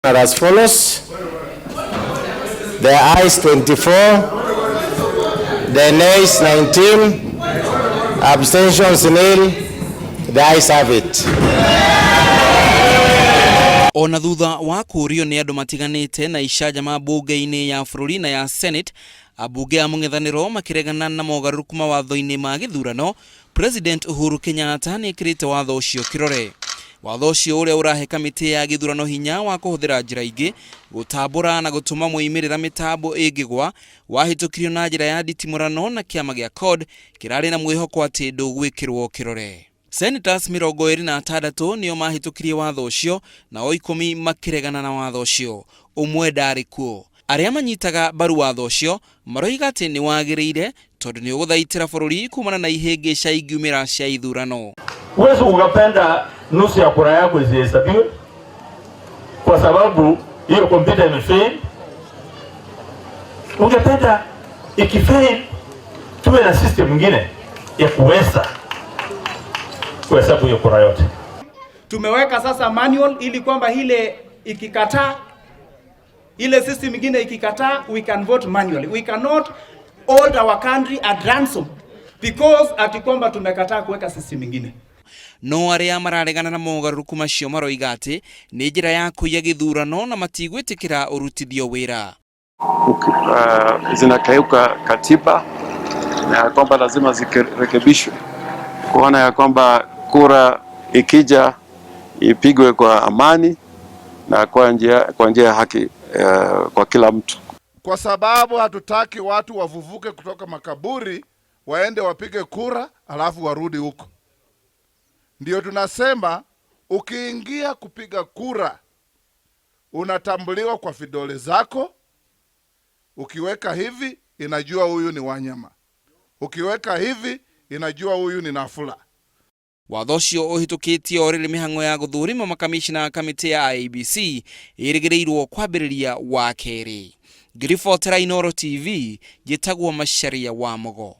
Are as follows. The ayes 24, the nays 19, abstentions nil, the ayes have it. Ona thutha wa kũũrio nĩ andũ matiganĩte na icanjama mbunge-inĩ ya bũrũri na ya Senate, ambunge a mũng'ethanĩro makĩregana na mogarũrũku mawatho-inĩ ma gĩthurano, President Uhuru Kenyatta nĩ ekĩrĩte watho ũcio kĩrore. Watho ũcio ũrĩa ũrahe kamĩtĩ ya gĩthurano hinya wa kũhũthĩra njĩra ingĩ gũtambũra na gũtũma moimĩrĩra mĩtambo ĩngĩgwa wahĩtũkirio na njĩra ya nditimũrano na kĩama gĩa CORD kĩrarĩ na mwĩhoko atĩ ndũgwĩkĩrwo kĩrore. Senators 26 nĩo mahĩtũkirie watho ũcio nao 10 makĩregana na watho ũcio. Ũmwe ndarĩ kuo. Arĩa manyitaga mbaru watho ũcio maroiga atĩ nĩ wagĩrĩire tondũ nĩ ũgũthaitĩra bũrũri kumana na ihĩngĩca ingiumĩra cia ithurano. Huwezi ukapenda nusu ya kura yako isihesabiwe kwa sababu hiyo kompyuta imefail. Ungependa ikifail tuwe na system nyingine ya kuweza kuhesabu hiyo kura yote. Tumeweka sasa manual ili kwamba ile ikikataa, ile system nyingine ikikataa, we can vote manually. We cannot hold our country at ransom because ati kwamba tumekataa kuweka system nyingine. No arĩa mararegana na mogarũrũku macio maroiga atĩ nĩ njĩra ya kũiya gĩthurano na matigwĩtĩkĩra ũrutithio wĩra. Zinakiuka katiba na ya kwamba lazima zirekebishwe kuona ya kwamba kura ikija ipigwe kwa amani na kwa njia ya haki kwa kila mtu. Kwa sababu hatutaki watu wafufuke kutoka makaburi waende wapige kura alafu warudi huko. Ndio tunasema ukiingia kupiga kura unatambuliwa kwa vidole zako. Ukiweka hivi inajua huyu ni Wanyama, ukiweka hivi inajua huyu ni Nafula. Watho ũcio ũhĩtũkĩtio o rĩrĩ mĩhang'o ya gũthũrima makamishna a kamĩtĩ ya IEBC ĩrĩgĩrĩirwo kwambĩrĩria Wakerĩ. Ngĩribotera Inooro TV, njĩtagwo Macharia wa Mugo.